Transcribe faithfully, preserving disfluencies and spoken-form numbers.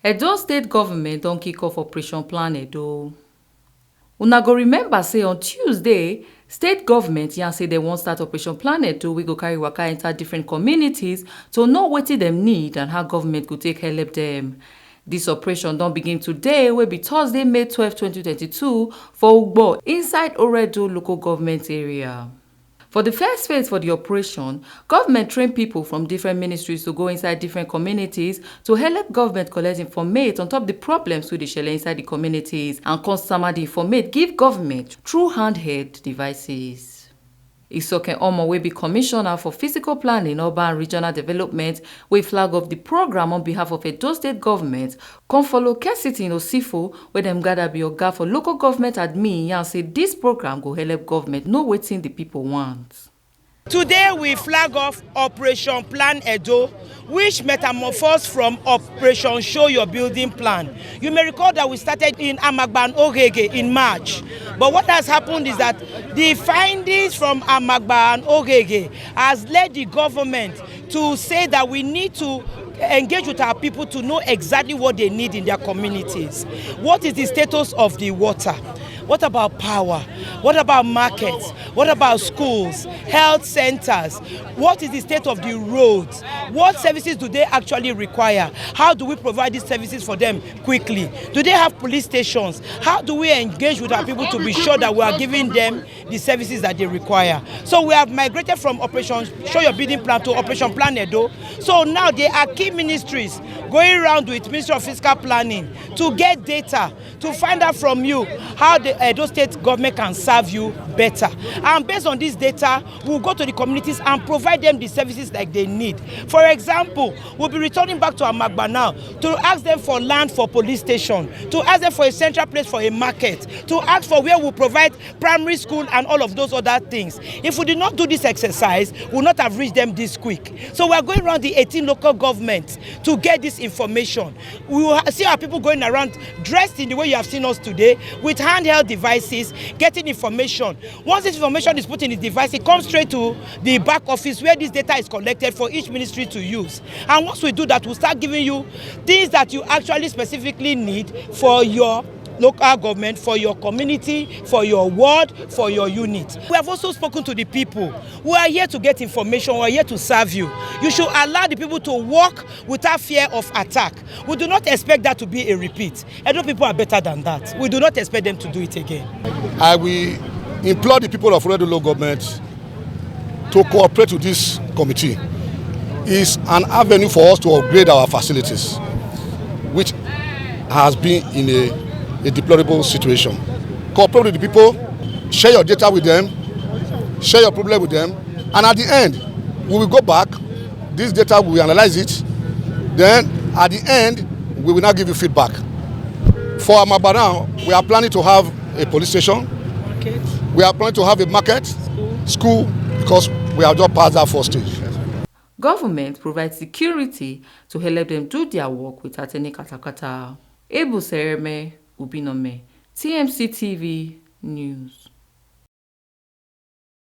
Edo State Government don kick off Operation Plan Edo. Una go remember say on Tuesday, state government yarn say dem wan start Operation Plan Edo wey go carry waka enter different communities to know wetin dem need and how government go take help dem. This operation don begin today, wey be Thursday, May twelve, twenty twenty-two, for Ugbo, inside Oredo local government area. For the first phase for the operation, government train people from different ministries to go inside different communities to help government collect informate on top the problems wey dey shele inside the communities and come sama the informate give government through handheld devices. Isoke Omo, wey be commissioner for physical planning, urban and regional development, wey flag off the program on behalf of Edo State government, come follow Kesitin Osifo, wey dem gather be oga for local government admin, yarn say this program go help government know wetin the people want. Today we flag off Operation Plan Edo, which metamorphosed from Operation Show Your Building Plan. You may recall that we started in Amagba and Ogege in March. But what has happened is that the findings from Amagba and Ogege has led the government to say that we need to engage with our people to know exactly what they need in their communities. What is the status of the water? What about power? What about markets? What about schools, health centers? What is the state of the roads? What services do they actually require? How do we provide these services for them quickly? Do they have police stations? How do we engage with our people to be sure that we are giving them the services that they require? So we have migrated from Operation Show Your Building Plan to Operation Plan Edo. So now they are key ministries going around with Ministry of Fiscal Planning to get data, to find out from you how the Edo State government can serve you better. And based on this data, we'll go to the communities and provide them the services that they need. For example, we'll be returning back to Amagba now to ask them for land for police station, to ask them for a central place for a market, to ask for where we'll provide primary school and all of those other things. If we did not do this exercise, we would not have reached them this quick. So we are going around the eighteen local governments to get this information. We will ha-, see our people going around dressed in the way you have seen us today, with handheld devices, getting information. Once this information is put in the device, it comes straight to the back office where this data is collected for each ministry to use. And once we do that, we'll start giving you things that you actually specifically need for your local government, for your community, for your ward, for your unit. We have also spoken to the people. We are here to get information. We are here to serve you. You should allow the people to work without fear of attack. We do not expect that to be a repeat. Edo people are better than that. We do not expect them to do it again. I will implore the people of Oredo Local Government to cooperate with this committee. Is an avenue for us to upgrade our facilities, which has been in a, a deplorable situation. Cooperate with the people, share your data with them, share your problem with them, and at the end, we will go back. This data, we will analyze it. Then, at the end, we will now give you feedback. For Amagba now, we are planning to have a police station. Market. We are planning to have a market, school, because we have just passed that first stage. Government provide security to help them do their work without any katakata. Ebu Sereme, Ubinome, T M C T V News.